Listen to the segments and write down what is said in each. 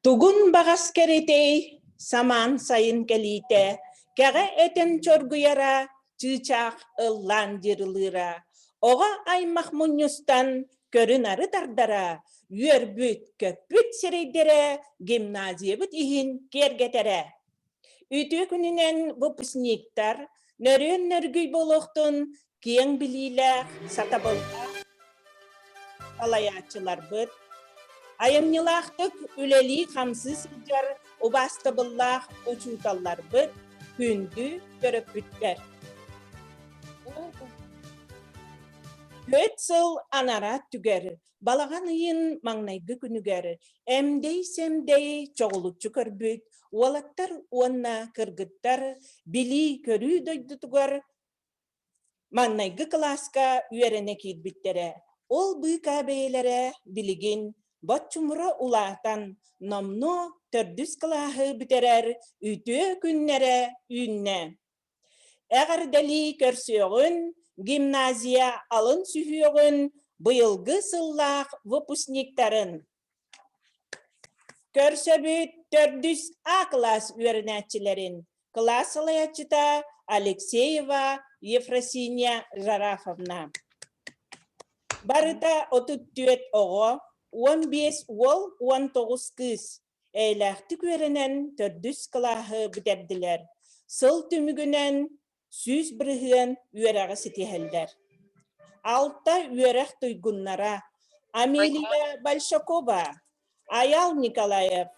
Тугун баҕас кэритэй, самаан сайын кэлиитэ, кэҕэ этэн чоргуйара, чыычаах ыллаан дьырылыыра, оҕо аймах мунньустан көрү-нары тардара, үөрбүт-көппүт сирэйдэрэ гимназиябыт иһин киэргэтэрэ. Үтүө күнүнэн выпускниктар нөрүөн нөргүй буолуохтун киэҥ билиилээх, сатабыллаах салайааччыларбыт, айымньылаахтык үлэлии-хамсыы сылдьар убаастабыллаах учууталларбыт, күндү төрөппүттэр. Түөрт сыл анараа өттүгэр балаҕан ыйын маҥнайгы күнүгэр эмдэй-сэмдэй чоҕулуччу көрбүт уолаттар уонна кыргыттар билии-көрүү дойдутугар маҥнайгы кылааска үөрэнэ киирбиттэрэ. Ол быыкаа бэйэлэрэ билигин боччумура улаатан номнуо төрдүс кылааһы бүтэрэр үтүө күннэрэ үүннэ. Эҕэрдэлии көрсүөҕүн гимназия алын сүһүөҕүн быйылгы сыллаах выпускниктарын. Көрсөбүт төрдүс А кылаас үөрэнээччилэрин кылаас салайааччыта Алексеева Ефросинья Жарафовна. Барыта 34 оҕо, 15 уол, 19 кыыс эйэлээхтик үөрэнэн төрдүс кылааһы бүтэрдилэр. Сыл түмүгүнэн 100% үөрэҕи ситиһэллэр. Алта үөрэх туйгуннара Амелия Большакова, Аял Николаев,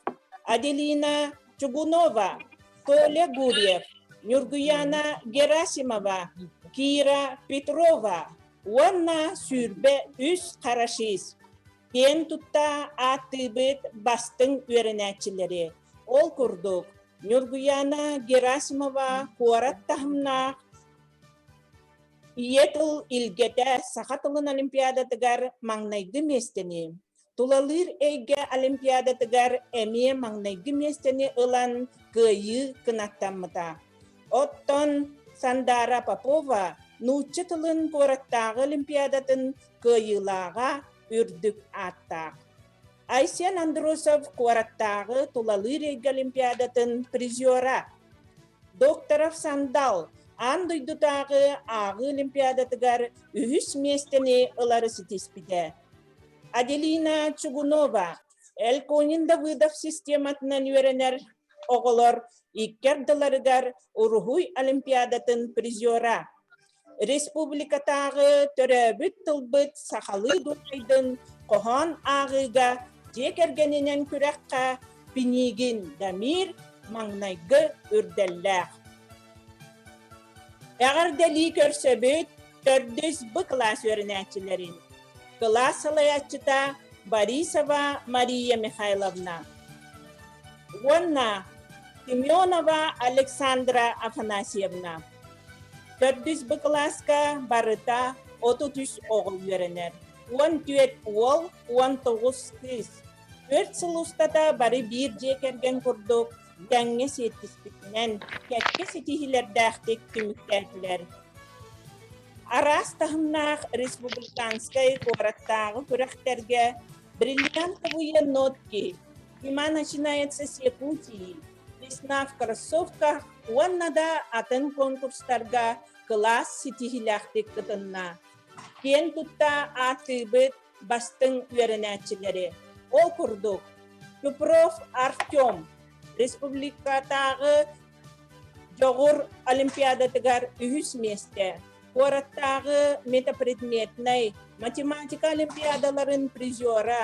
Аделина Чугунова, Толя Гурьев, Нюргуяна Герасимова, Кира Петрова уонна 23 хорошист Киэн тутта ааттыыбыт бастыҥ үөрэнээччилэри. Ол курдук, Ньургуйаана Герасимова куорат таһымнаах Ийэ тыл илгэтэ саха тылын олимпиадатыгар маҥнайгы миэстэни, тулалыыр эйгэ олимпиадатыгар эмиэ маҥнайгы миэстэни ылан кыайыы кынаттаммыта. Оттон Сандаара Попова нуучча тылын куораттааҕы олимпиадатын кыайыылааҕа үрдүк ааттаах. Айсен Андросов куораттааҕы тулалыыр эйгэ олимпиадатын призера. Докторов Сандал аан дойдутааҕы ааҕыы олимпиадатыгар үһүс миэстэни ылары ситиспитэ. Аделина Чугунова Элконин Давыдов систематынан үөрэнэр оҕолор икки ардыларыгар уруһуй олимпиадатын призера. Республикатааҕы төрөөбүт тылбыт сахалыы дуорайдын хоһоон ааҕыыга дьиэ кэргэнинэн күрэххэ Пинигин Дамир маҥнайгы үрдэллээх. Эҕэрдэлии көрсөбүт төрдүс Б кылаас үөрэнээччилэрин. Кылаас салайааччыта Борисова Мария Михайловна уонна Семенова Александра Афанасьевна. Төрдүс Б кылааска барыта 33 оҕо үөрэнэр. 14 уол, 19 кыыс. Түөрт сыл устата бары биир дьиэ кэргэн курдук тэҥҥэ сиэттиспитинэн кэккэ ситиһиилэрдээхтик түмүктээтилэр. Араас таһымнаах республиканскай куораттааҕы күрэхтэргэ «Бриллиантовые нотки», «Зима начинается с Якутии», «Весна в кроссовках» уонна да атын конкурстарга кылаас ситиһиилээхтик кытынна. Киэн тутта ааттыыбыт бастыҥ үөрэнээччилэри. Ол курдук, Чупров Артем республикатааҕы Дьоҕур олимпиадатыгар үһүс миэстэ, куораттааҕы метапредметнай математика олимпиадаларын призера,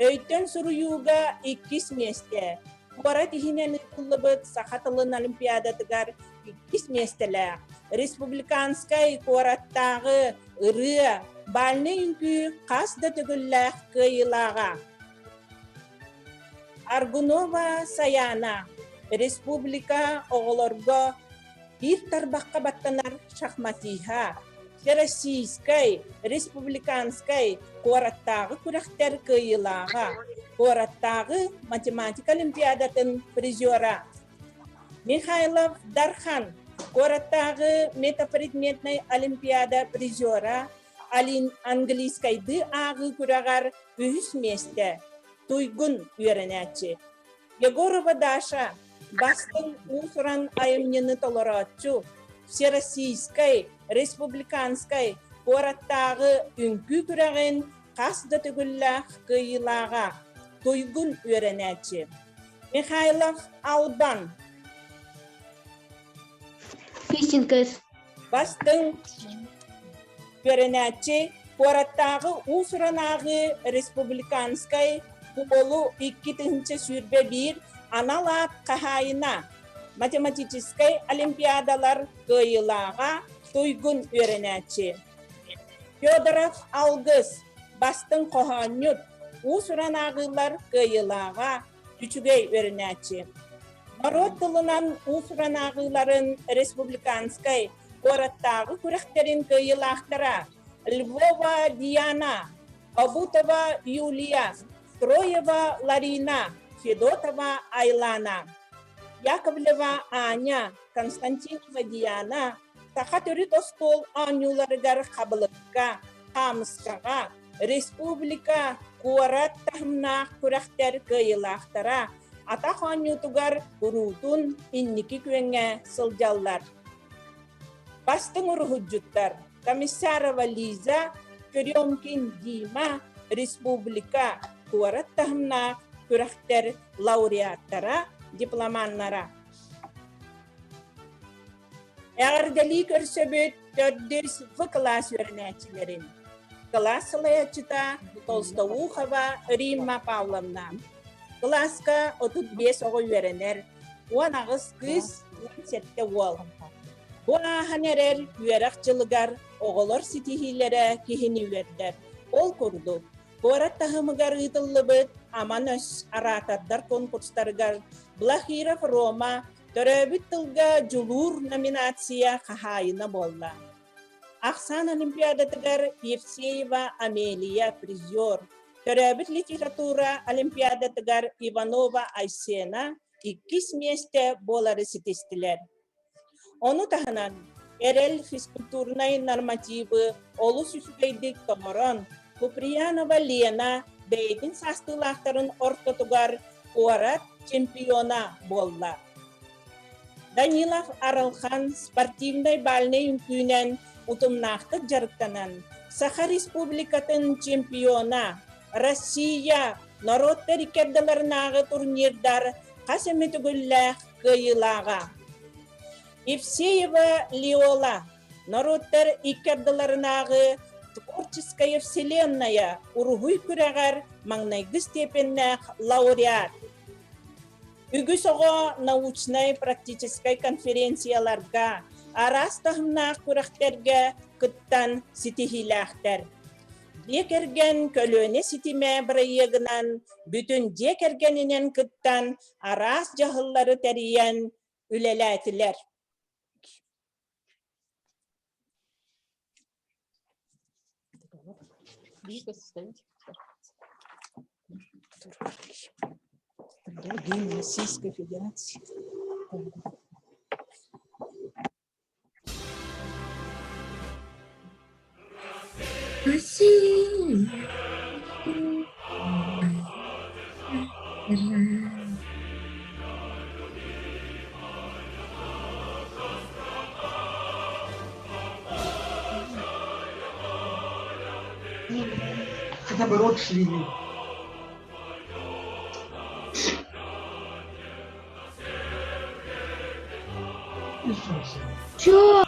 өйтөн суруйууга иккис миэстэ, куорат иһинэн ыытыллыбыт саха тылын олимпиадатыгар иккис миэстэлээх, республиканскай куораттааҕы ырыа, бальнай үҥкүү хас да төгүллээх кыайыылааҕа. Аргунова Саяна республика оҕолорго биир тарбахха баттанар шахматиһа, Всероссийскай, республиканскай, куораттааҕы күрэхтэр кыайыылааҕа, куораттааҕы математика олимпиадатын призера. Михайлов Дархан куораттааҕы метапредметнай олимпиада призера. английскайдыы ааҕыы күрэҕэр үһүс миэстэ Туйгун үөрэнээччи. Егорова Даша бастыҥ уус-уран айымньыны толорооччу, Всероссийскай, республиканскай, куораттааҕы үҥкүү күрэҕин хас да төгүллээх кыайыылааҕа, туйгун үөрэнээччи. Михайлов Албан. Песенка. Бастыҥ үөрэнээччи куораттааҕы уус-уран ааҕыы республиканскай куолу 2021 анал аат хаһаайына, математическай олимпиадалар кыайыылааҕа, туйгун үөрэнээччи. Федоров Алгыс бастыҥ хоһоонньут, уус-уран ааҕыылар кыайыылааҕа, үчүгэй үөрэнээччи. Норуот тылынан уус-уран ааҕыыларын республиканскай, куораттааҕы күрэхтэрин кыайыылаахтара Львова Диана, Обутова Юлия, Троева Ларина, Федотова Айлана, Яковлева Аня, Константинова Диана саха төрүт остуол оонньууларыгар хабылыкка, хаамыскаҕа, республика, куорат таһымнаах күрэхтэр кыайыылаахтара атах оонньуутугар куруутун инники күөҥҥэ сылдьаллар. Бастыҥ уруһуйдьуттар Комиссарова Лиза, Черемкин Дима республика, куорат таһымнаах күрэхтэр лауреаттара, дипломаннара. Эҕэрдэлии көрсөбүт төрдүс В кылаас үөрэнээччилэрин. Кылаас салайааччыта Толстоухова Римма Павловна. Кылааска 35 оҕо үөрэнэр, 18 кыыс, 17 уол. Бу ааһан эрэр үөрэх дьылыгар оҕолор ситиһиилэрэ киһини үөрдэр. Ол курдук, Куорат таһымыгар ыытыллыбыт Аман өс араатардар конкурстарыгар Блахиров Рома Төрөөбүт тылга дьулуур номинация хаһаайына буолла. Ахсаан олимпиадатыгар Евсеева Амелия призер, төрөөбүт литература олимпиадатыгар Иванова Айсена иккис миэстэ буолары ситистилэр. Ону таһынан Эрэл физкультурнай нормативы олус үчүгэйдик тоҥорон, Куприянова Лена бэйэтин саастыылаахтарын ортотугар куорат чемпиона буолла. Данилов Арылхан спортивнай бальнай үҥкүүнэн утумнаахтык дьарыктанан, Саха Республикатын чемпиона, Россия норуоттар иккэрдэлэринээҕи турнирдар хас эмэ төгүллээх кыайыылааҕа. Евсеева Лиола норуоттар икки ардыларынааҕы Творческая вселенная уруһуй күрэҕэр маҥнайгы степеннээх лауреат. Үгүс оҕо научнай-практическай конференцияларга, араас таһымнаах күрэхтэргэ кыттан ситиһиилээхтэр. Дьиэ кэргэн көлүөнэ ситимэ бырайыагынан бүтүн дьиэ кэргэнинэн кыттан араас дьаһаллары тэрийэн үлэлээтилэр. Гимн Российской Федерации. Россия. Хотя бы рот шевели. Чё?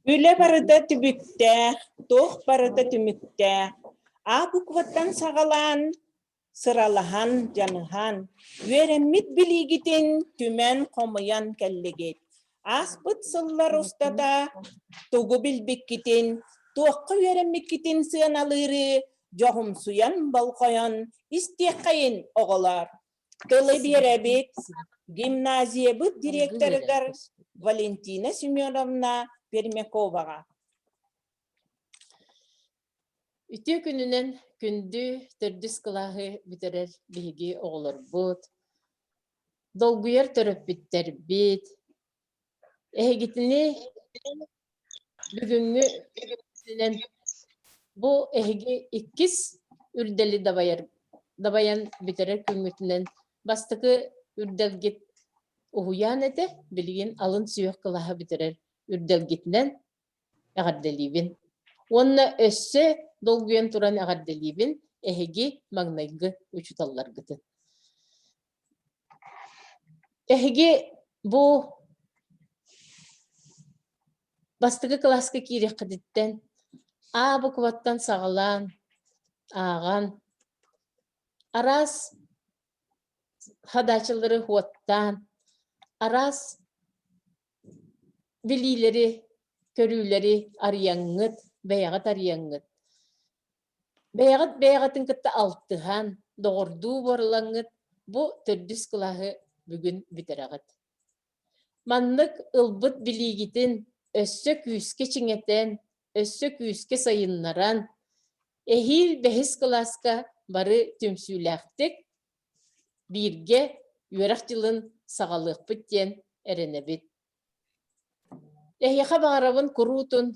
Үлэ барыта түбүктээх, туох барыта түмүктээх. А букваттан саҕалаан, сыралаһан, дьаныһан, үөрэммит билиигитин түмэн хомуйан кэллигит. Ааспыт сыллар устата тугу билбиккитин, туохха үөрэммиккитин сыаналыыры дьоһумсуйан болҕойон истиэххэйин, оҕолоор. Тылы биэрэбит гимназиябыт директорыгар Валентина Семеновна Пермяковаҕа. Үтүө күнүнэн күндү төрдүс кылааһы бүтэрэр биһиги оҕолорбут, долгуйар төрөппүттэрбит, эһигитини бүгүҥҥү күнүнэн бу эһиги иккис үрдэли дабайар дабайан бүтэрэр күҥҥүтүнэн бастакы үрдэлгит уһуйаан этэ, билигин алын сүһүөх кылааһы бүтэрэр үрдэлгитинэн эҕэрдэлиибин. Уонна өссө долгуйан туран эҕэрдэлиибин эһиги маҥнайгы учууталларгытын. Эһиги бу бастакы кылааска киириэххититтэн А букваттан саҕалаан ааҕан араас хадаачылары уоттаан араас билиилэри, көрүүлэри арыйаҥҥыт, бэйэҕит арыйаҥҥыт. Бэйэҕит бэйэҕитин кытта алтыһан, доҕордуу буолаҥҥыт бу төрдүс кылааһы бүгүн бүтэрэҕит. Маннык ылбыт билиигитин өссө күүскэ чиҥэтэн, өссө күүскэ сайыннаран, эһиил бэһис кылааска бары түмсүүлээхтик бииргэ үөрэх дьылын саҕалыахпыт диэн эрэнэбит. Эһиэхэ баҕарабын куруутун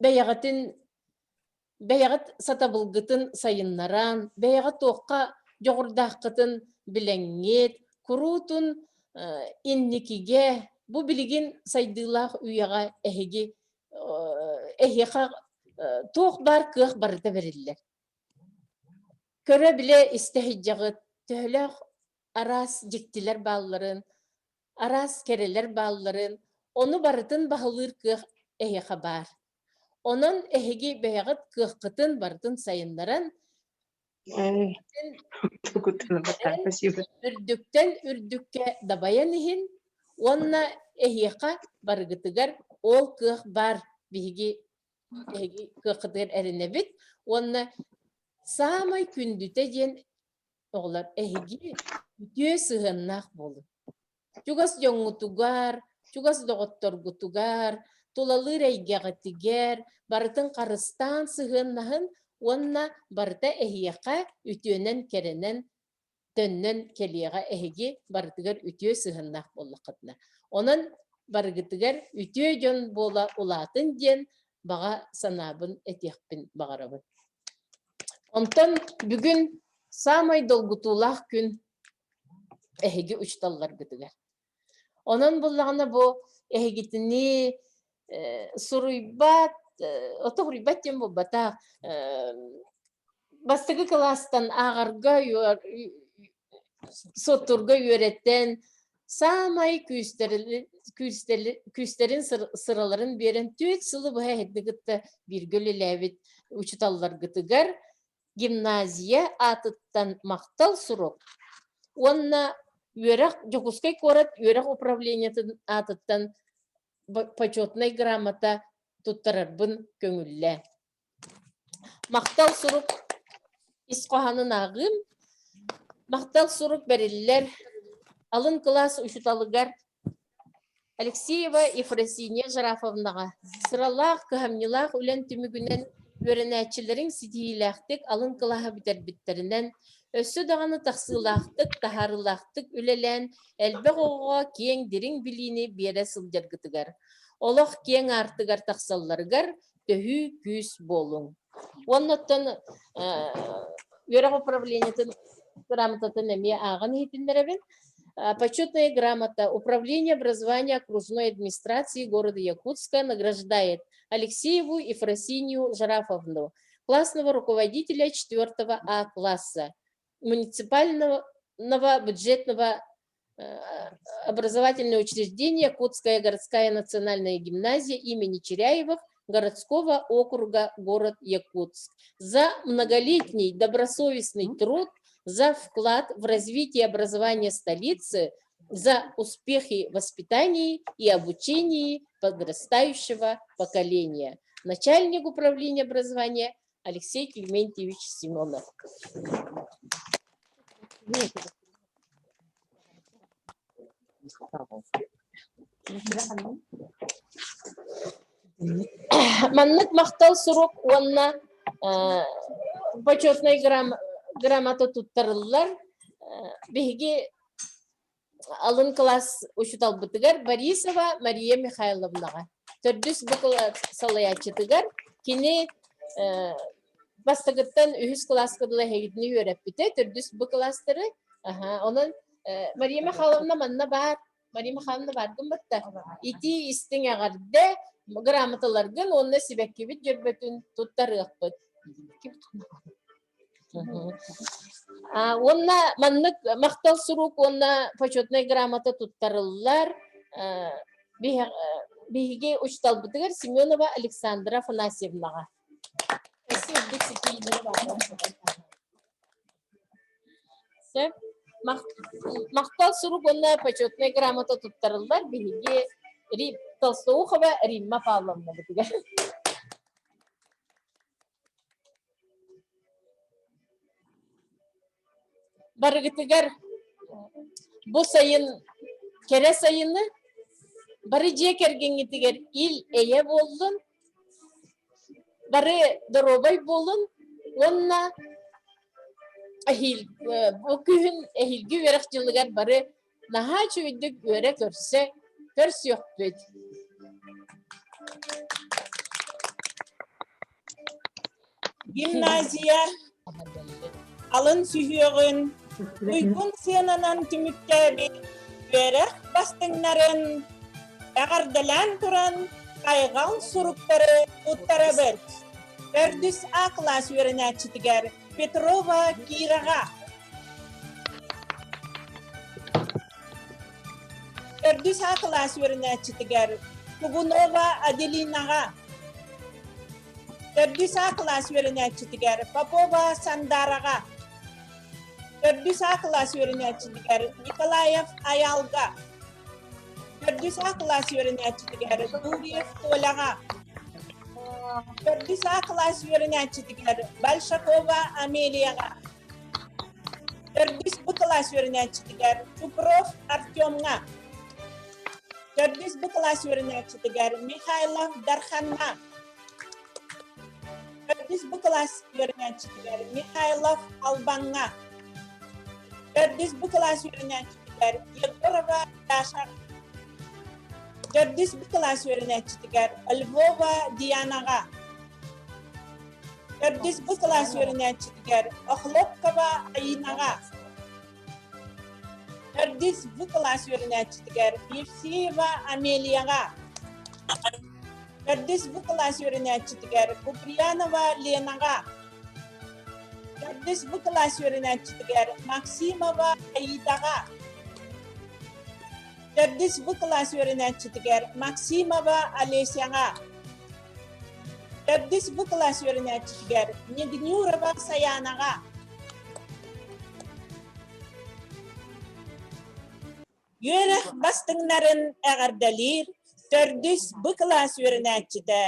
бэйэҕитин бэйэҕит сатабылгытын сайыннаран, бэйэҕит туохха дьоҕурдааххытын билэҥҥит, куруутун инникигэ бу билигин сайдыылаах үйэҕэ эһиги эһиэхэ туох баар кыах барыта бэриллэр. Көрө-билэ истэ сылдьаҕыт, төһөлөөх араас дьиктилэр баалларын, араас кэрэлэр баалларын, ону барытын баһылыыр кыах эһиэхэ баар. Онон эһиги бэйэҕит кыаххытын барытын сайыннаран, үрдүктэн үрдүккэ дабайан иһин уонна эһиэхэ барыгытыгар ол кыах баар биһиги эһиги кыаххытыгар эрэнэбит уонна саамай күндүтэ диэн оҕолор эһиги үтүө сыһыаннаах буолуҥ. Чугас дьоҥҥутугар, чугас доҕотторгутугар, тулалыыр эйгэҕитигэр барытын харыстаан сыһыаннаһын уонна барыта эһиэхэ үтүөнэн кэрэнэн төннөн кэлиэҕэ эһиги барытыгар үтүө сыһыаннаах буоллаххытына. Онон барыгытыгар үтүө дьон буола улаатын диэн баҕа санаабын этиэхпин баҕарабын. Онтон бүгүн саамай долгутуулаах күн эһиги учууталларгытыгар. Онон буллаҕына бу эһигитини суруйбат, ото суруйбат диэн буолбатах. Бастакы кылаастан ааҕарга суоттуурга үөрэтэн, саамай күүстэрин сыраларын биэрэн түөрт сылы быһа эһигини кытта бииргэ үлэлээбит учууталларгытыгар гимназия аатыттан махтал сурук уонна үөрэх Дьокуускай куорат үөрэх управлениетын аатыттан почетнай грамота туттарарбын көҥүллээ. Махтал сурук ис хоһоонун ааҕыым. Махтал сурук бэриллэр алын кылаас учууталыгар Алексеева Ефросинья Жарафовнаҕа сыралаах, кыһамньылаах үлэн түмүгүнэн үөрэнээччилэриҥ ситиһиилээхтик алын кылааһы бүтэрбиттэринэн, өссө даҕаны тахсыылаахтык, таһаарыылаахтык үлэлээн элбэх оҕоҕо киэҥ дириҥ билиини биэрэ сылдьаргытыгар, олох киэҥ аартыгар тахсалларыгар төһүү күүс буолуҥ. Уонна оттон үөрэх управлениетын грамотатын эмиэ ааҕан иһитиннэрэбин. Почетная грамота Управление образования окружной администрации города Якутска награждает Алексееву Ефросинью Жарафовну, классного руководителя 4 А класса муниципального бюджетного образовательное учреждение Якутская городская национальная гимназия имени Чиряевых городского округа город Якутск за многолетний добросовестный труд, за вклад в развитие образования столицы, за успехи в воспитании и обучении подрастающего поколения. Начальник управления образования Алексей Климентьевич Семенов. Маннык махтал сурук уонна почетнай грамота туттарыллар. Биһиги алын кылаас учууталбытыгар Борисова Мария Михайловнаҕа төрдүс бу салайааччытыгар кини бастакыттан үһүс кылааска дылы эһигитини үөрэппитэ төрдүс бу кылаастары онон Мария Михайловна манна баар Мария Михайловна бааргын батта итии истиҥ эҕэрдэ грамоталаргын уонна сибэккибит дьөрбөтүн туттарыахпыт Уонна маннык махтал сурук уонна почетнай грамота туттарыллар биһиги учууталбытыгар Семенова Александра Афанасьевнаҕа. Сөп. Махтал сурук уонна почетнай грамота туттарыллар биһиги Толстоухова Римма Павловнабытыгар. Барыгытыгар бу сайын кэрэ сайыны бары дьиэ кэргэҥҥитигэр ил-эйэ буоллун, бары доруобай буолун уонна эһиил бу күһүн эһиилги үөрэх дьылыгар бары наһаа үчүгэйдик үөрэ-көрсө көрсүөхпүт. Гимназия алын сүһүөҕүн туйгун сыананан түмүктээбит үөрэх бастыҥнарын эҕэрдэлээн туран хайҕал суруктары туттарабыт. Төрдүс А кылаас үөрэнээччитигэр Петрова Кираҕа Төрдүс А кылаас үөрэнээччитигэр Тугунова Аделинаҕа Төрдүс А кылаас үөрэнээччитигэр Попова Сандараҕа Төрдүс А кылаас үөрэнээччитигэр Николаев Айаалга Төрдүс А кылаас үөрэнээччитигэр Гурьев Толяҕа Төрдүс А кылаас үөрэнээччитигэр Большакова Амелияҕа Төрдүс Б кылаас үөрэнээччитигэр Чупров Артемҥа Төрдүс Б кылаас үөрэнээччитигэр Михайлов Дарханҥа Төрдүс Б кылаас үөрэнээччитигэр Михайлов Албаҥҥа Төрдүс Б кылаас үөрэнээччитигэр Егорова Даша Төрдүс Б кылаас үөрэнээччитигэр Львова Дианаҕа Төрдүс Б кылаас үөрэнээччитигэр Охлопкова Аинаҕа Төрдүс Б кылаас үөрэнээччитигэр Евсеева Амелияҕа Төрдүс Б кылаас үөрэнээччитигэр Куприянова Ленаҕа. Төрдүс бу кылаас үөрэнээччитигэр Максимова Аидаҕа. Төрдүс бу кылаас үөрэнээччитигэр Максимова Олесяҕа. Төрдүс бу кылаас үөрэнээччитигэр Негнюрова Саянаҕа. Үөрэх бастыҥнарын эҕэрдэлиир төрдүс Б кылаас үөрэнээччитэ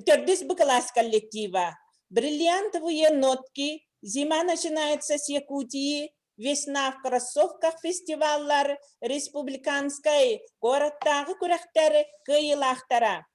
Төрдүс Б кылаас коллектива «Бриллиантовые нотки», «Зима начинается с Якутии», «Весна в кроссовках» фестиваллар республиканскай куораттааҕы күрэхтэр кыайыылаахтара.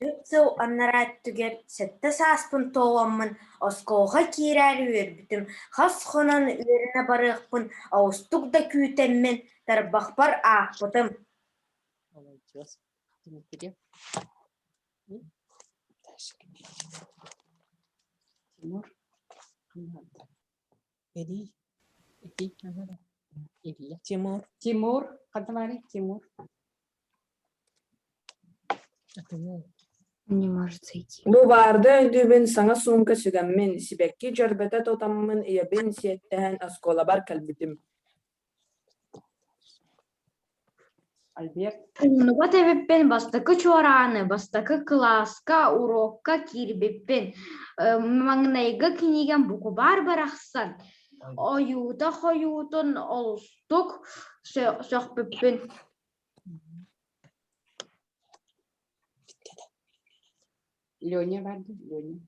Үс сыл анараа өттүгэр сэттэ сааспын туоламмын оскуолаҕа киирээри үөрбүтүм, хас хонон үөрэнэ барыахпын оҕустук да күүтэммин тарбахпар аахпытым. Тимур. Эдий. Тимур. Тимур. Хантамари Тимур. Не может зайти. Бу баарды өйдүүбүн саҥа суумка сүгэммин, сибэкки дьөрбөтө тутаммын ийэбин сиэттэһэн оскуолабар кэлбитим. Альберт. Умнубат эбиппин бастакы чуорааны, бастакы кылааска уруокка киирбиппин. Маҥнайгы кинигэм букубаар барахсан ойуута хойуутун олустук сөхпүппүн. Леня бар дии, Леня.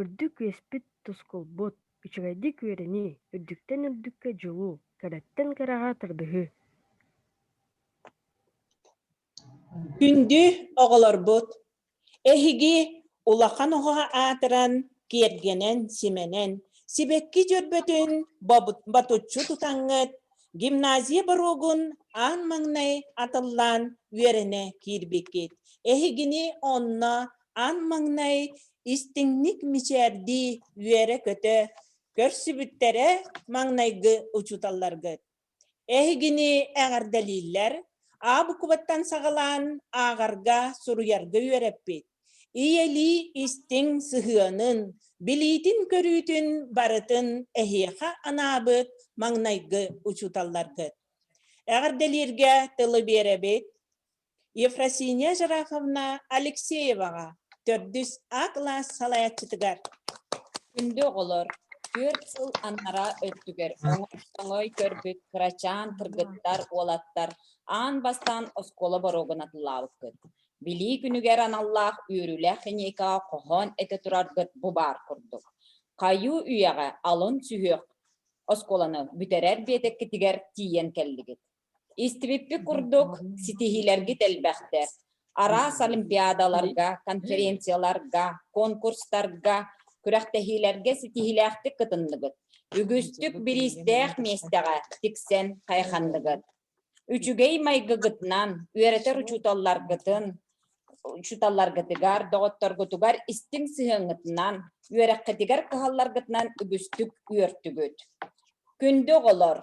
Үрдүк үөспүт тускулбут, үчүгэйдик үөрэнии, үрдүктэн үрдүккэ дьулуу, кэрэттэн кэрэҕэ тардыһыы. Күндү оҕолорбут, эһиги улахан оҕо аатыран, киэргэнэн, симэнэн, сибэкки дьөрбөтүн ботуччу тутаҥҥыт, гимназия боруогун аан маҥнай атыллаан үөрэнэ киирбиккит. Эһигини онно аан маҥнай истиҥник мичээрдии үөрэ-көтө көрсүбүттэрэ маҥнайгы учууталларгыт. Эһигини эҕэрдэлииллэр, А букваттан саҕалаан ааҕарга, суруйарга үөрэппит. Ийэлии истиҥ сыһыанын, билиитин-көрүүтүн барытын эһиэхэ анаабыт маҥнайгы учууталларгыт. Эҕэрдэлииргэ тылы биэрэбит Ефросинья Жирафовна Алексееваҕа, төрдүс А кылаас салайааччытыгар. Күндү оҕолор, 4 сыл анараа өттүгэр оҥой-тоҥой көрбүт кырачаан кыргыттар, уолаттар аан бастаан оскуола боруогун атыллаабыккыт. Билии күнүгэр аналлаах үөрүүлээх линейкаҕа хоһоон этэ тураргыт бу баар курдук. Хайыы үйэҕэ алын сүһүөх оскуоланы бүтэрэр биэтэккитигэр тиийэн кэллигит. Истибиппит курдук, ситиһиилэргит элбэхтэр. Араас олимпиадаларга, конференцияларга, конкурстарга, күрэхтэһиилэргэ ситиһиилээхтик кытынныгыт. Үгүстүк бириистээх миэстэҕэ тиксэн хайханныгыт. Үчүгэй майгыгытынан үөрэтэр учууталларгытын, учууталларгытыгар, доҕотторгутугар истиҥ сыһыаҥҥытынан, үөрэххитигэр кыһалларгытынан үгүстүк үөртүгүт. Күндү оҕолор,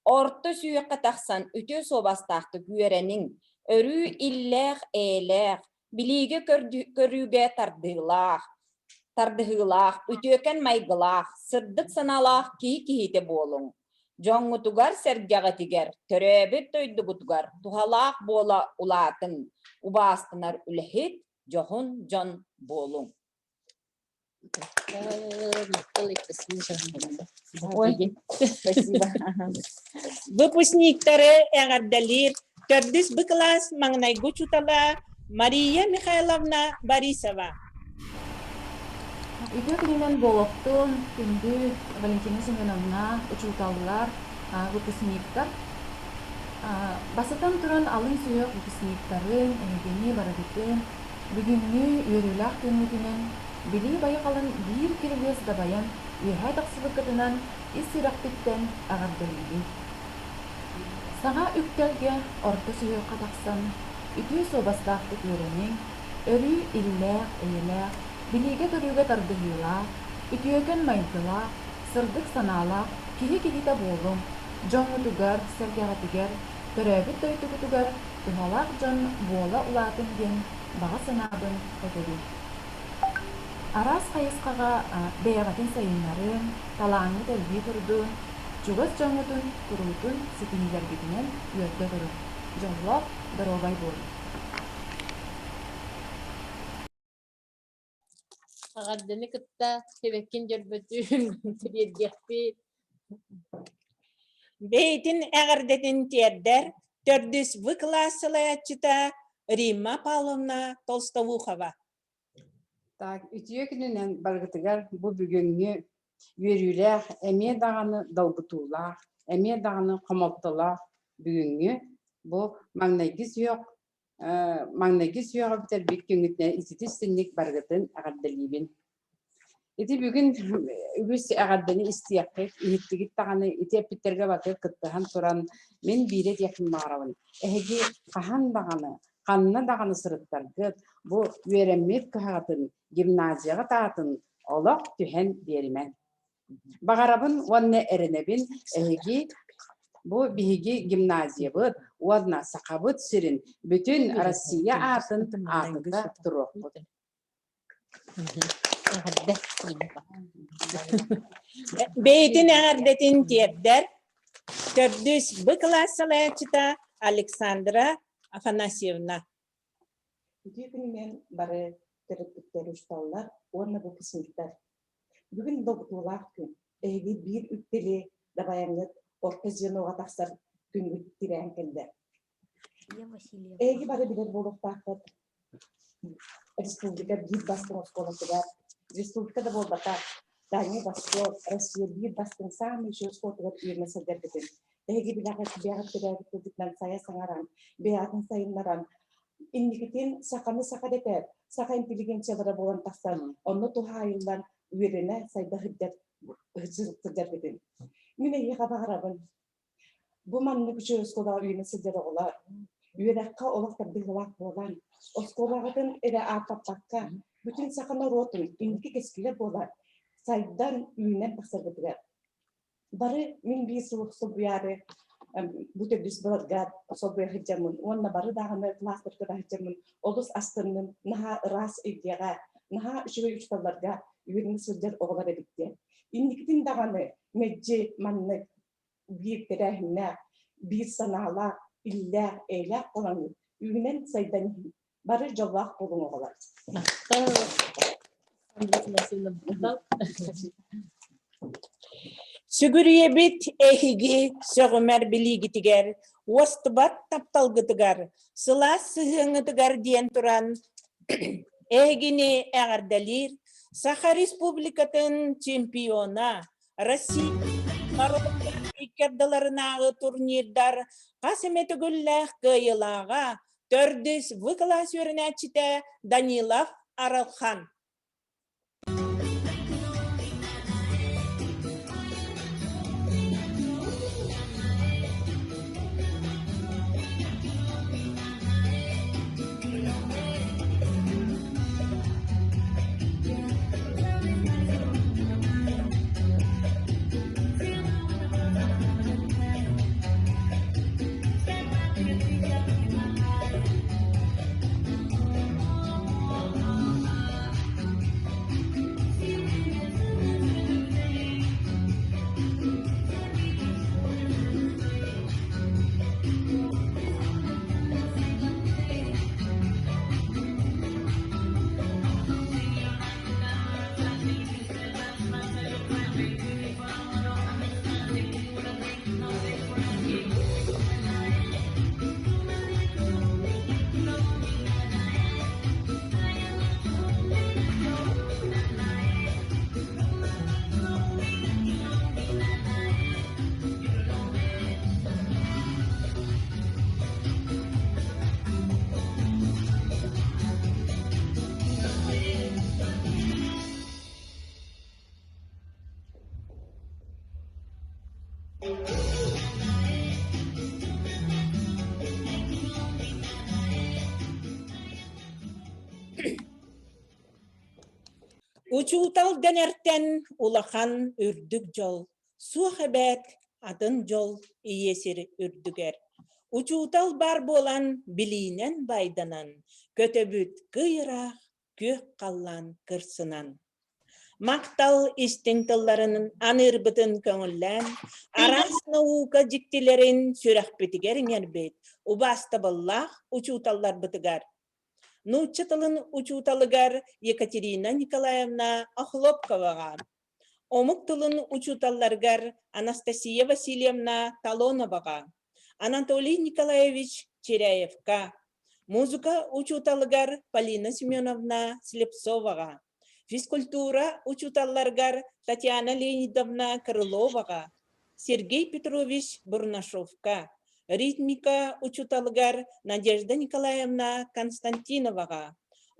орто сүһүөххэ тахсан үтүө суобастаахтык үөрэниҥ, өрүү иллээх-эйэлээх, билиигэ көрүүгэ тардыылаах, тардыһыылаах, үтүөкэн майгылаах, сырдык санаалаах киһи киһитэ буолуҥ. Дьоҥҥутугар-сэргэҕитигэр, төрөөбүт дойдугутугар туһалаах буола улаатыҥ, убаастанар үлэһит, дьоһун дьон буолуҥ. Ой, спасибо. Выпускниктары эҕэрдэлиир төрдүс Б кылаас маҥнайгы учуутала Мария Михайловна Борисова. Үтүө күнүнэн буолуохтун, күндү Валентина Семеновна, учууталлар, выпускниктар. Бастатан туран алын сүһүөх выпускниктарын, эһигини барыгытын Бүгүҥҥү үөрүүлээх күҥҥүтүнэн Билии байҕалын биир кирилиэс дабайан үөһээ тахсыбыккытынан ис сүрэхпиттэн эҕэрдэлиибин. Саҥа үктэлгэ орто сүһүөххэ тахсан, үтүө суобастаахтык үөрэниҥ, өрүү иллээх-эйэлээх, билиигэ-көрүүгэ тардыһыылаах, үтүөкэн майгылаах, сырдык санаалаах киһи киһитэ буолуҥ, дьоҥҥутугар, сэргэҕитигэр, төрөөбүт дойдугутугар туһалаах дьон буола улаатыҥ диэн баҕа санаабын этэбин. Араас хайысхаҕа бэйэҕитин сайыннарыҥ, талааҥҥыт элбии турдун, чугас дьоҥҥутун куруутун ситиһиилэргитинэн үөрдэ туруҥ, дьоллоох, доруобай буолуҥ! Эҕэрдэни кытта сибэккин дьөрбөтүн тириэрдиэхпит. Бэйэтин эҕэрдэтин тиэрдэр төрдүс В кылаас салайааччыта Римма Павловна Толстоухова. Так, үтүө күнүнэн барыгытыгар бу бүгүҥҥү үөрүүлээх, эмиэ даҕаны долгутуулаах, эмиэ даҕаны хомолтолоох бүгүҥҥү бу маҥнайгы сүһүөх маҥнайгы сүһүөҕү бүтэрбит күҥҥүтүнэн ититис-синник барыгытын эҕэрдэлиибин. Ити бүгүн үгүс эҕэрдэни истиэххит, иһиттигит даҕаны ити эппиттэргэ барытыгар кыттыһан туран мин биири этиэхпин баҕарабын. Эһиги хаһан даҕаны, Ханна даҕаны сырыттаргыт, бу үөрэммит кыһаҕытын, гимназияҕыт аатын олох түһэн биэримэҥ. Баҕарабын уонна эрэнэбин эһиги бу биһиги гимназиябыт уонна Сахабыт сирин бүтүн Россия аатын аатыта туруохпут. Эҕэрдэ. Бэйэтин эҕэрдэтин тиэрдэр төрдүс Б кылаас салайааччыта Александра Афанасьевна. Үтүө күнүнэн бары төрөппүттэр учууталлар уонна выпускниктар. Бүгүн долгутуулаах күн. Эһиги биир үктэли дабайаҥҥыт орто звеноҕа тахсар күҥҥүт тирээн кэллэ. Эһиги бары билэр буолуохтааххыт республика биир бастыҥ оскуолатыгар, республика да буолбатах, Дальний Восток, Россия биир бастыҥ саамай үчүгэй оскуолатыгар үөрэнэ сылдьаргытын. Эһиги билэҕит, бэйэҕит төрөөбүт тылгытынан сайа саҥаран, бэйэҕитин сайыннаран, инникитин саханы саха дэтэр, саха интеллигенциялара буолан тахсан, онно туһаайыллан үөрэнэ, сайда сылдьар сылдьаргытын. Мин эйиэхэ баҕарабын Бу маннык үчүгэй оскуолаҕа үүнэ сылдьар оҕолор үөрэххэ олох тардыһыылаах буолан, оскуолаҕытын эрэ ааттаппакка, бүтүн саха норуотун инники кэскилэ буолар, сайдан, үүнэн тахсарбытыгар. Бары мин биир сыл солбуйаары бу төрдүс былырга солбуйа сылдьаммын уонна бары даҕаны кылаастарга сылдьаммын олус астынным, наһаа ыраас эйгэҕэ, наһаа үчүгэй учууталларга үөрэнэ сылдьар оҕолор эбит диэн. Инникитин даҕаны мэлдьи маннык биир тэрээһиннээх, биир санаалаах, иллээх, эйэлээх буолаҥҥыт үүнэн-сайдан иһин. Бары дьоллоох буолуҥ оҕолор. Сүгүрүйэбит эһиги сөҕүмэр билиигитигэр, уостубат тапталгытыгар, сылаас сыһыаҥҥытыгар диэн туран эһигини эҕэрдэлиир Саха Республикатын чемпиона, Россия норуоттар икки ардыларынааҕы турнирдар хас эмэ төгүллээх кыайыылааҕа, төрдүс В кылаас үөрэнээччитэ Данилов Арылхан. Учуутал дэнэртэн улахан үрдүк дьол Суох эбээт, атын дьол ийэ сир үрдүгэр. Учуутал баар буолан билиинэн байданан, көтөбүт кый ыраах күөх халлаан кырсынан. Махтал истиҥ тылларын аныырбытын көҥүллээн, араас наука дьиктилэрин сүрэхпитигэр иҥэрбит убаастабыллаах учууталларбытыгар Нуучча тылын учууталыгар Екатерина Николаевна Охлопковаҕа, омук тылын учууталларыгар Анастасия Васильевна Талоноваҕа, Анатолий Николаевич Чиряевка, музыка учууталыгар Полина Семеновна Слепцоваҕа, физкультура учууталларыгар Татьяна Леонидовна Крыловаҕа, Сергей Петрович Бурнашовка, ритмика учууталыгар Надежда Николаевна Константиноваҕа,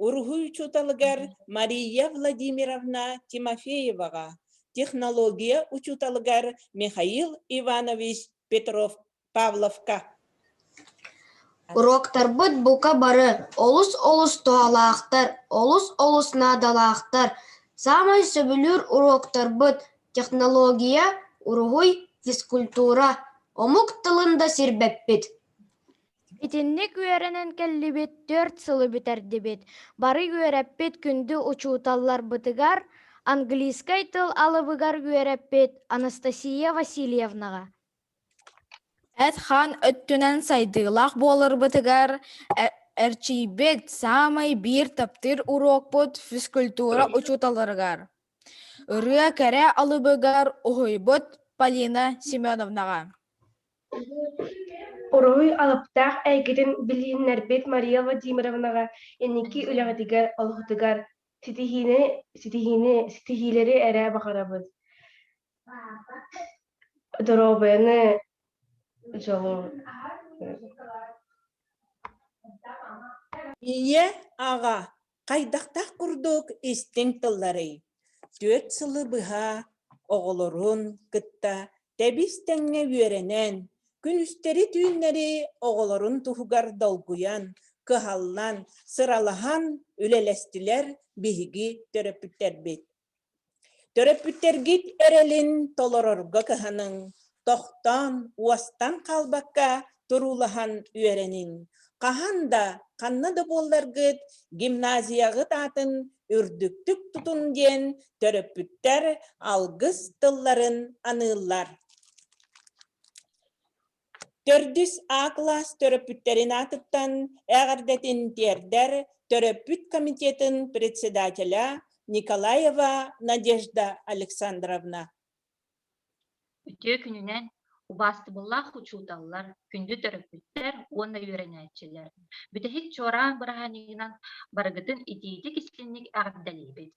уруһуй учууталыгар Мария Владимировна Тимофееваҕа, технология учууталыгар Михаил Иванович Петров Павловка. Уруоктарбыт бука бары олус-олус туһалаахтар, олус-олус наадалаахтар. Саамай сөбүлүүр уруоктарбыт технология, уруһуй, физкультура, омук тылын да сирбэппит. Итинник үөрэнэн кэллибит, түөрт сылы бүтэрдибит. Бары үөрэппит күндү учууталларбытыгар, английскай тыл алыбыгар үөрэппит Анастасия Васильевнаҕа Эт-хаан өттүнэн сайдыылаах буоларбытыгар эрчийбит саамай биир таптыыр уруокпут физкультура учууталларыгар, ырыа кэрэ алыбыгар уһуйбут Полина Семеновнаҕа. Уруһуй алыптаах эйгэтин билиһиннэрбит Мария Владимировнаҕа инники үлэҕитигэр, олоххутугар ситиһиини, ситиһиини, ситиһиилэри эрэ баҕарабыт. Доруобуйаны, дьолу Ийэ, аҕа хайдахтаах курдук истиҥ тылларый? Түөрт сылы быһа оҕолорун кытта тэбис-тэҥҥэ үөрэнэн, күнүстэри-түүннэри оҕолорун туһугар долгуйан, кыһаллан, сыралаһан үлэлэстилэр биһиги төрөппүттэрбит. Төрөппүттэргит эрэлин толорорго кыһаныҥ, тохтоон, уостан хаалбакка туруулаһан үөрэниҥ. Хаһан да, ханна да буолларгыт гимназияҕыт аатын үрдүктүк тутун диэн төрөппүттэр алгыс тылларын аныыллар. Төрдүс А кылаас төрөппүттэрин аатыттан эҕэрдэтин тиэрдэр төрөппүт комитетын председателя Николаева Надежда Александровна. Үтүө күнүнэн убаастабыллаах учууталлар, күндү төрөппүттэр уонна үөрэнээччилэр! Бүтэһик чуораан бырааһынньыгынан барыгытын итиитик-истиҥник эҕэрдэлиибит!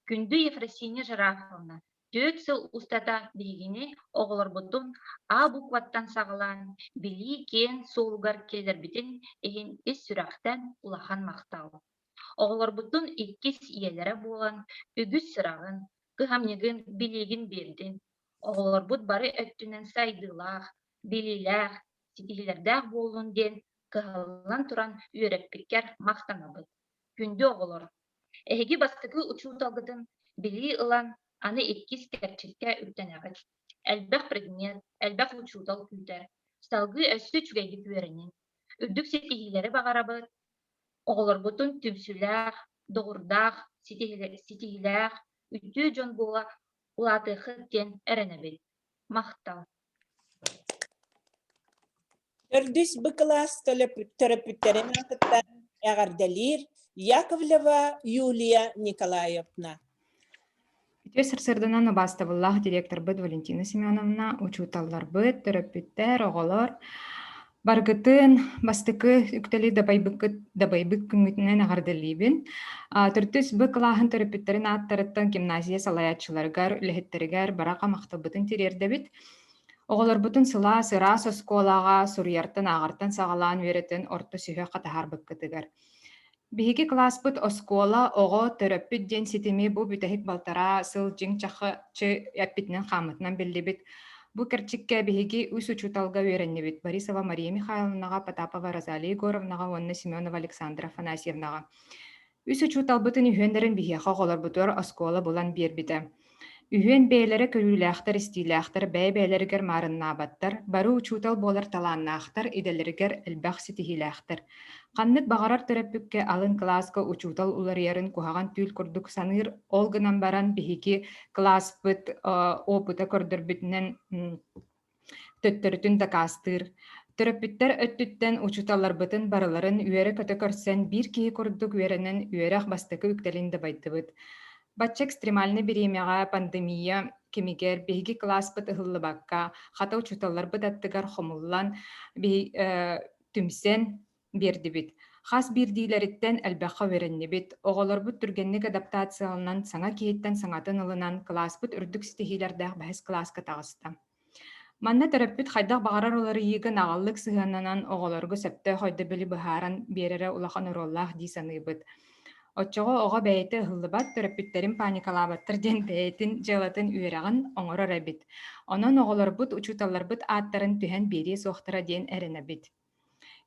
Күндү Ефросинья Жирафовна, түөрт сыл устата биһигини, оҕолорбутун А букваттан саҕалаан билии киэҥ суолугар киллэрбитин иһин ис сүрэхтэн улахан махтал. Оҕолорбутун иккис ийэлэрэ буолан үгүс сыраҕын, кыһамньыгын, билиигин биэрдин. Оҕолорбут бары өттүнэн сайдыылаах, билиилээх, ситиһиилэрдээх буоллун диэн кыһаллан туран үөрэппиккэр махтанабыт. Күндү оҕолор, Эһиги бастакы учууталгытын билии ылан, аны иккис кэрчиккэ үктэнэҕит. Элбэх предмет, элбэх учуутал күүтэр. Салгыы өссө үчүгэйдик үөрэниҥ. Үрдүк ситиһиилэри баҕарабыт. Оҕолоргутун түмсүүлээх, доҕурдаах, ситиһиилээх, үтүө дьон буола улаатыаххыт диэн эрэнэбит. Махтал. Төрдүс Б кылаас төрөппүттэрин аатыттан эҕэрдэлиир Яковлева Юлия Николаевна. Үтүө сарсыарданан убаастабыллаах директорбыт Валентина Семеновна, учууталларбыт, төрөппүттэр, оҕолор баргытын бастакы үктэли дабайбыккыт дабайбыт күҥҥүтүнэн эҕэрдэлиибин. Төрдүс Б кылааһын төрөппүттэрин ааттарыттан гимназия салайааччыларыгар, үлэһиттэригэр бараха махталбытын тириэрдэбит. Оҕолорбутун сылаас, ыраас оскуолаҕа суруйартан, ааҕартан саҕалаан үөрэтэн орто сүһүөххэ таһаарбыккытыгар. Биһиги кылааспыт оскуола, оҕо, төрөппүт диэн ситими бу бүтэһик балтараа сыл дьиҥ чахчы эппитинэн-хааммытынан биллибит. Бу кэрчиккэ биһиги үс учууталга үөрэннибит: Борисова Мария Михайловнаҕа, Потапова Розалия Егоровнаҕа уонна Семенова Александра Афанасьевнаҕа. Үс учууталбытын үһүөннэрин биһиэхэ оҕолорбутугар оскуола булан биэрбитэ. Үһүөн бэйэлэрэ көрүүлээхтэр-истиилээхтэр, бэйэ-бэйэлэригэр маарыннаабаттар, бары учуутал буолар талааннаахтар, идэлэригэр элбэх ситиһиилээхтэр. Ханнык баҕарар төрөппүккэ алын кылааска учуутал уларыйарын куһаҕан түүл курдук саныыр, ол гынан баран биһиги кылааспыт опыта көрдөрбүтүнэн төттөрүтүн дакаастыыр. Төрөппүттэр өттүттэн учууталларбытын барыларын үөрэ-көтө көрсөн, биир киһи курдук үөрэнэн үөрэх бастакы үктэлин дабайдыбыт. Бачча экстремальнай бириэмэҕэ пандемия кэмигэр биһиги кылааспыт ыһыллыбакка, хата учууталларбыт аттыгар хомуллан, түмсэн биэрдибит. Хас биирдиилэриттэн элбэххэ үөрэннибит. Оҕолорбут түргэнник адаптацияланан, саҥа киһиттэн саҥатын ылынан, кылааспыт үрдүк ситиһиилэрдээх бэһис кылааска таҕыста. Манна төрөппүт хайдах баҕарар уларыйыыга наҕыллык сыһыаннанан оҕолорго сөптөөх өйдөбүлү быһааран биэрэрэ улахан оруоллаах дии саныыбыт. Оччоҕо оҕо бэйэтэ ыһыллыбат, төрөппүттэрин паникалаабаттар диэн бэйэтин дьыалатын үөрэҕин оҥорор эбит. Онон оҕолорбут, учууталларбыт ааттарын түһэн биэриэ суохтара диэн эрэнэбит.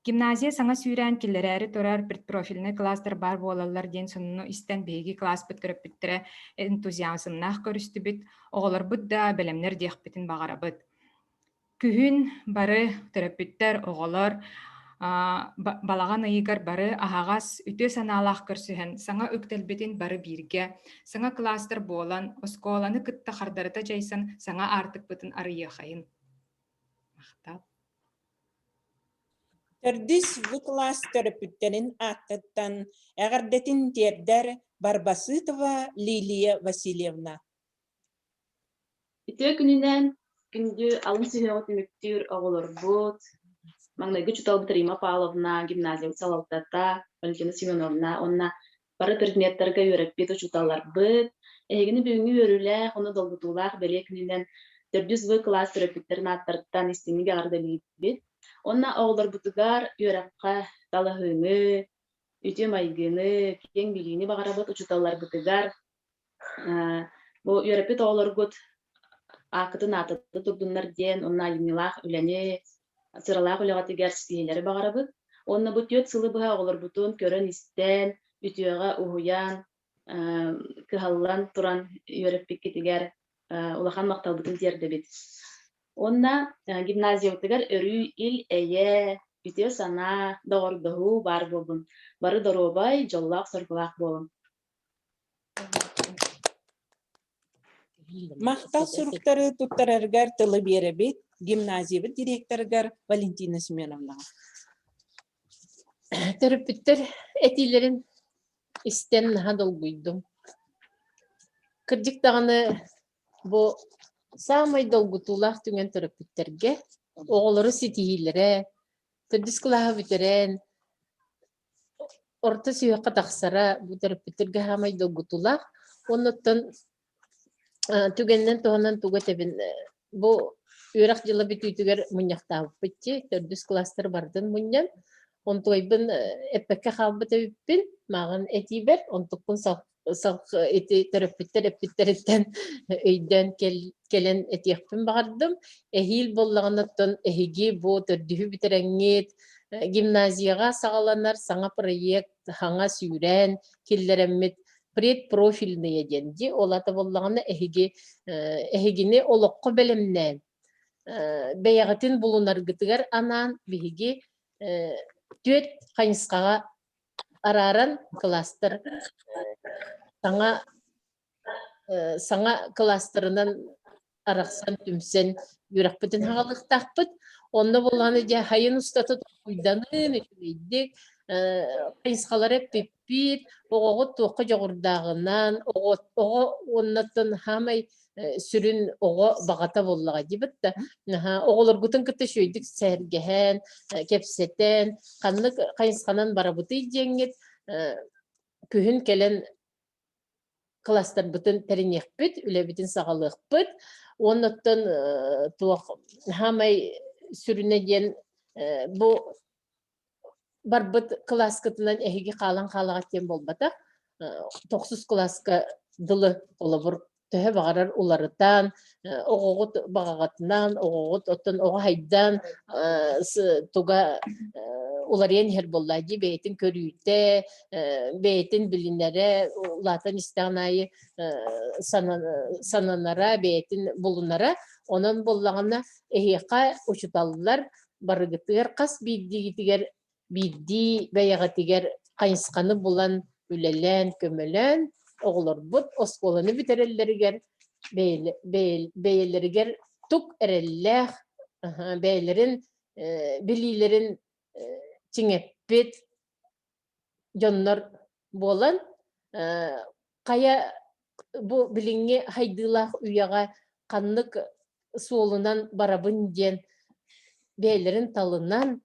Гимназия саҥа сүүрээн киллэрээри турар предпрофильнай кылаастар баар буолаллар диэн сонуну истэн биһиги кылааспыт төрөппүттэрэ энтузиазмнаах көрүстүбүт, оҕолорбут да бэлэмнэр диэхпитин баҕарабыт. Күһүн бары төрөппүттэр, оҕолор балаҕан ыйыгар бары аһаҕас, үтүө санаалаах көрсүһэн, саҥа үктэлбитин бары бииргэ, саҥа кылаастар буолан, оскуоланы кытта хардарыта дьайсан саҥа аартыкпытын арыйыахайын. Махтал. Төрдүс В кылаас төрөппүттэрин ааттыттан эҕэрдэтин тиэрдэр Барбасытова Лилия Васильевна. Үтүө күнүнэн күндү алын сүһүөҕү түмүктүүр оҕолорбут, маҥнайгы учууталбыт Рима Павловна, гимназиябыт салалтата Валентина Семеновна уонна бары предметтарга үөрэппит учууталларбыт, эһигини бүгүҥҥү үөрүүлээх уонна долгутуулаах бэлиэ күнүнэн төрдүс В кылаас төрөппүттэрин ааттарыттан истиҥник эҕэрдэлиибит. Уонна оҕолорбутугар үөрэххэ талаһыыны, үтүө майгыны, киэҥ билиини баҕарабыт учууталларбытыгар Бу үөрэппит оҕолоргут ааккытын аатырда турдуннар диэн уонна айымньылаах үлэни, сыралаах үлэҕитигэр ситиһиилэри баҕарабыт. Уонна бу түөрт сылы быһа оҕолорбутун көрөн-истэн, үтүөҕэ уһуйан, кыһаллан туран үөрэппиккитигэр улахан махталбытын тиэрдэбит. Уонна гимназиябытыгар өрүү ил-эйэ, үтүө санаа, доҕордоһуу баар буоллун. Бары доруобай, дьоллоох-соргулаах буолуҥ. Махтал суруктары туттарарыгар тылы биэрэбит гимназиябыт директорыгар Валентина Семеновнаҕа. Төрөппүттэр этиилэрин истэн наһаа долгуйдум. Кырдьык даҕаны бу саамай долгутуулаах түгэн төрөппүттэргэ оҕолору ситиһиилэрэ, төрдүс кылааһы бүтэрэн Орто сүһүөххэ тахсара бу төрөппүттэргэ саамай долгутуулаах. Оннуттан түгэнинэн туһанан тугу этэбин бу үөрэх дьыла бүтүүтүгэр мунньахтаабыппыт дии, төрдүс кылаастары барытын мунньан, онтуойбун эппэккэ хаалбыт эбиппин, мааҕын этиибэр, онтукпун ити төрөппүттэр эппиттэриттэн өйдөөн кэлэн этиэхпин баҕардым. Эһиил буоллаҕына оттон эһиги бу төрдүһү бүтэрэҥҥит гимназияҕа саҕаланар саҥа проект хаҥа сүүрээн киллэрэммит предпрофильные диэн дии ол ата буоллаҕына эһиги эһигини олоххо бэлэмнээн бэйэҕитин булунаргытыгар анаан биһиги түөрт хайысхаҕа арааран кылаастар саҥа саҥа кылаастарынан арахсан түмсэн үөрэхпитин хаҕалыахтаахпыт. Онно буоллаҕына дьэ сайын устата толкуйданын үчүгэйдик хайысхалары эппиппит, оҕоҕут туохха дьоҕурдааҕынан, оҕо оҕо уоннаттан саамай сүрүн оҕо баҕата буоллаҕа диибит да наһаа оҕолоргутун кытта үчүгэйдик сэһэргэһэн, кэпсэтэн, ханнык хайысханан барабытый диэҥҥит күһүн кэлэн кластербытын тэриниэхпит, үлэбитин саҕалыахпыт. Уонна оттон туох саамай сүрүнэ диэн бу барбыт кылааскытынан эһиги хаалан хаалаҕыт диэн буолбатах. Тохсус кылааска дылы холобур төһө баҕарар уларытан, оҕоҕут баҕаҕытынан, оҕоҕут оттон оҕо хайдан туга уларыйан иһэр буоллаа дии бэйэтин көрүүтэ, бэйэтин билинэрэ улаатан истэҕин аайы сананара, бэйэтин булунара. Онон буоллаҕына эһиэхэ учуталлар барыгытыгар хас биирдиигитигэр биирдии бэйэҕитигэр хайысханы булан үлэлээн, көмөлөөн оҕолорбут оскуоланы бүтэрэллэригэр бэйэлэригэр тук эрэллээх, бэйэлэрин билиилэрин чиҥэппит дьоннор буолан хайа бу билиҥҥи хайдыылаах үйэҕэ ханнык суолунан барабын диэн бэйэлэрин талынан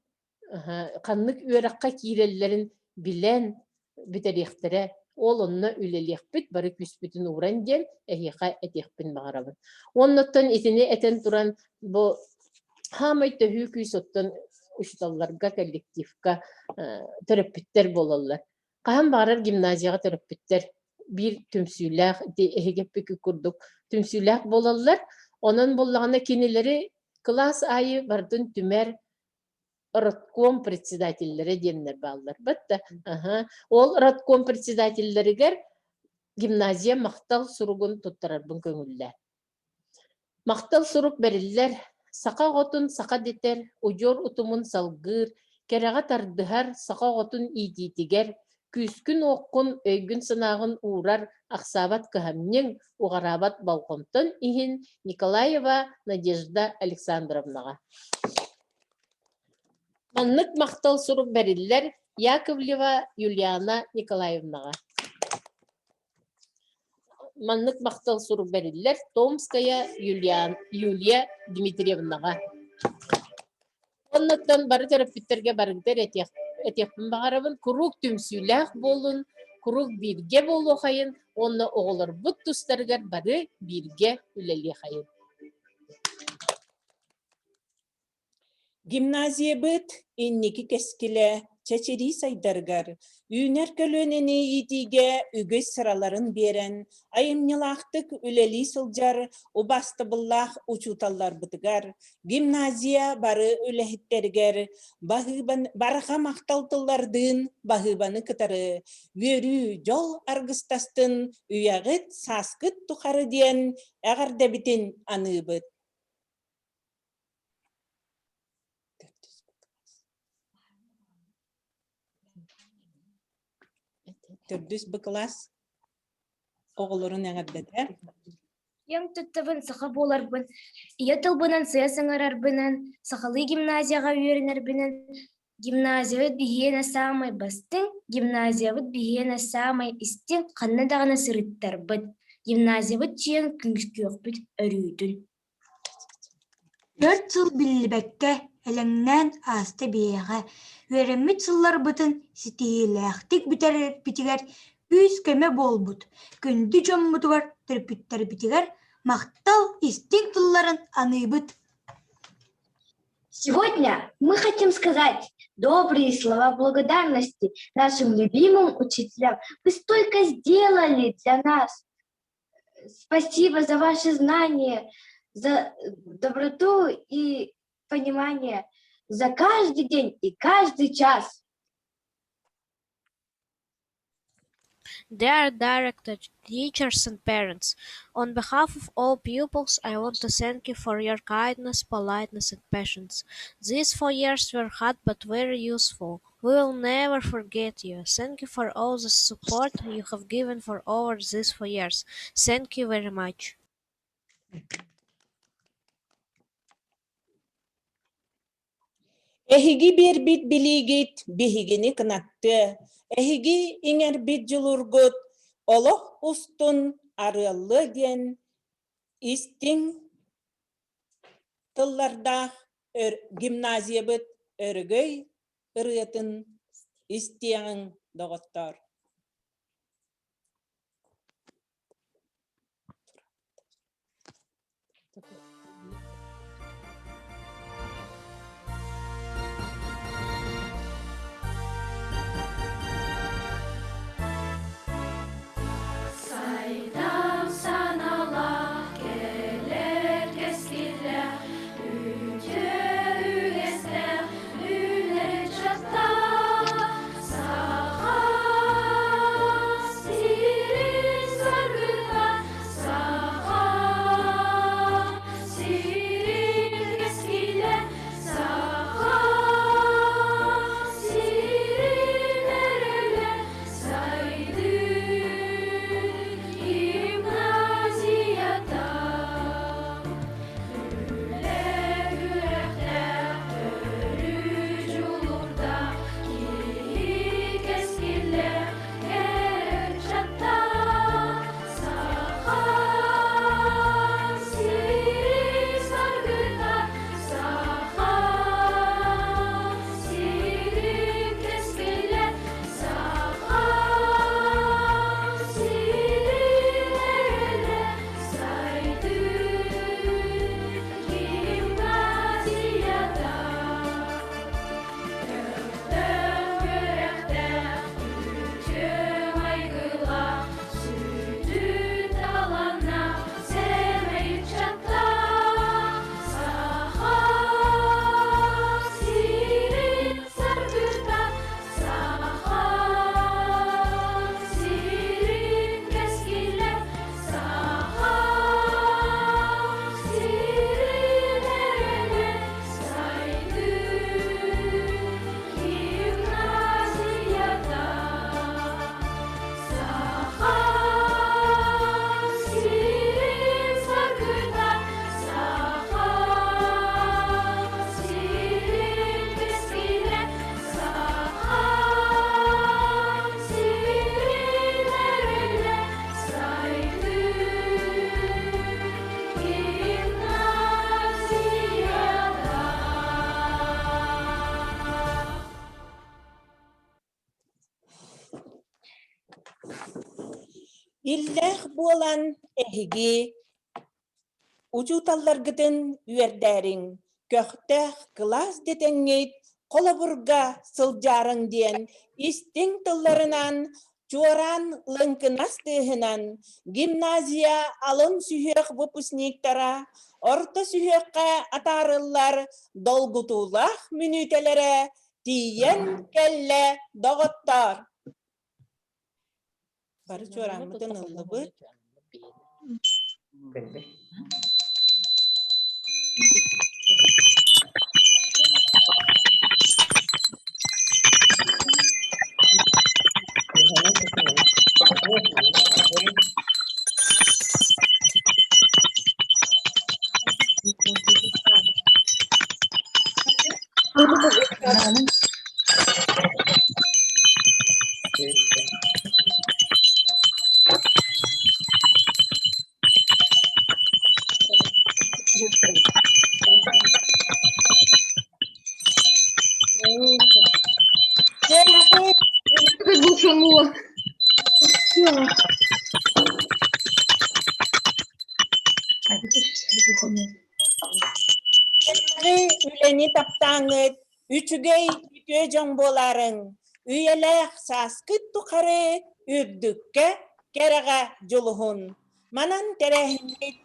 ханнык үөрэххэ киирэллэрин билэн бүтэриэхтэрэ ол онно үлэлиэхпит бары күүспүтүн ууран диэн эһиэхэ этиэхпин баҕарабын. Уоннаттан итини этэн туран бу Хаамай төһүү күүс оттон учууталларга, коллективка төрөппүттэр буолаллар. Хаһан баҕарар гимназияҕа төрөппүттэр биир түмсүүлээх, ити эһиги эппиккит курдук түмсүүлээх буолаллар. Онон буоллаҕына кинилэри кылаас аайы барытын түмэр. родком председателлэрэ диэннэр бааллар. Бат да, Ол родком председателлэригэр гимназия махтал суругун туттарарбын көҥүллээ. Махтал сурук бэриллэр, саха оҕотун саха дэтэр, удьуор утумун салгыыр, кэрэҕэ тардыһар саха оҕотун иитиитигэр күүскүн-уоххун, өйгүн-санааҕын уурар ахсаабат кыһамньыҥ, уҕараабат болҕомтон иһин Николаева Надежда Александровнаҕа. Маннык махтал сурук бэриллэр Яковлева Юлиана Николаевнаҕа. Маннык махтал сурук бэриллэр Томская Юлиан, Юлия Дмитриевнаҕа. Оннуттан бары төрөппүттэргэ барыгытар этиэх, этиэхпин баҕарабын, куруук түмсүүлээх буолун, куруук бииргэ буолуохайын уонна оҕолорбут тустарыгар бары бииргэ үлэлиэхэйин. Гимназиябыт инники кэскилэ чэчирии сайдарыгар, үүнэр көлүөнэни иитиигэ үгүс сыраларын биэрэн, айымньылаахтык үлэлии сылдьар убаастабыллаах учууталларбытыгар, гимназия бары үлэһиттэригэр барҕа махтал тыллардыын баһыыбаны кытары үөрүү, дьол аргыстастын үйэҕит, сааскыт тухары диэн эҕэрдэбитин аныыбыт. Төрдүс Б кылаас оҕолорун эҕэрдэтэ. Киэҥ туттабын саха буоларбын, ийэ тылбынан сыа саҥарарбынан, сахалыы гимназияҕа үөрэнэрбинэн, гимназиябыт биһиэнэ саамай бастыҥ, гимназиябыт биһиэнэ саамай истиҥ, ханна даҕаны сырыттарбыт, гимназиябыт чиҥ күүскүөхпүт өрүүтүн. Түөрт сыл биллибэккэ элэҥнээн ааста биһиэхэ, үөрэммит сылларбытын ситиһиилээхтик бүтэрэрбитигэр күүс-көмө буолбут күндү дьоммутугар, төрөппүттэрбитигэр махтал истиҥ тылларын аныыбыт. Сегодня мы хотим сказать добрые слова благодарности нашим любимым учителям. Вы столько сделали для нас. Спасибо за ваши знания, за доброту и понимание, за каждый день и каждый час. Dear director, teachers and parents, on behalf of all pupils, I want to thank you for your kindness, politeness and patience. These 4 years were hard but very useful. We will never forget you. Thank you for all the support you have given for over these 4 years. Thank you very much. Эһиги биэрбит билиигит биһигини кынаттыа, эһиги иҥэрбит дьулуургут олох устун арыаллыа диэн истиҥ тыллардаах гимназиябыт өрөгөй ырыатын истиэҕиҥ, доҕоттоор! Сайдам саналаах кэлэр кэскиллээх үтүө үгэстээх үүнэр ыччаттаах Саха сирин саргыта Саха. Иллээх буолан эһиги учууталларгытын үөрдээриҥ, көхтөөх кылаас дэтэҥҥит холобурга сылдьаарыҥ диэн истиҥ тылларынан чуораан лыҥкынас тыаһынан гимназия алын сүһүөх выпускниктара орто сүһүөххэ атаарыллар долгутуулаах мүнүүтэлэрэ тиийэн кэллэ, доҕоттоор! Бары чуорааммытын ыллыбыт. Үлэни таптааҥҥыт, үчүгэй үтүө дьон буолаарыҥ, үйэлээх сааскыт тухары үрдүккэ, кэрэҕэ дьулуһун. Манан тэрээһиммит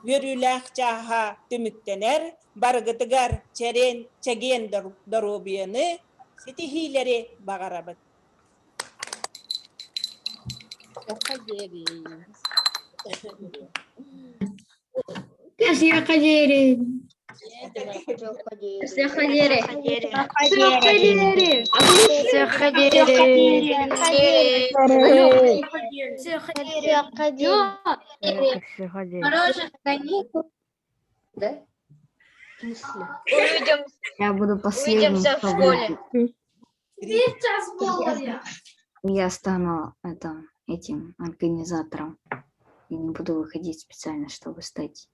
үөрүүлээх чааһа түмүктэнэр, барыгытыгар чэриэн, чэгиэн доруобуйаны, ситиһиилэри баҕарабыт. Кэсиэхэ диэри. Кэсиэхэ диэри. Кэсиэхэ диэри. Кэсиэхэ диэри. Кэсиэхэ диэри. Хороших каникул. Да? Увидим. Я буду последним, Увидимся в кто школе. выйдет. Сейчас Я стану это, этим организатором. Я не буду выходить специально, чтобы стать.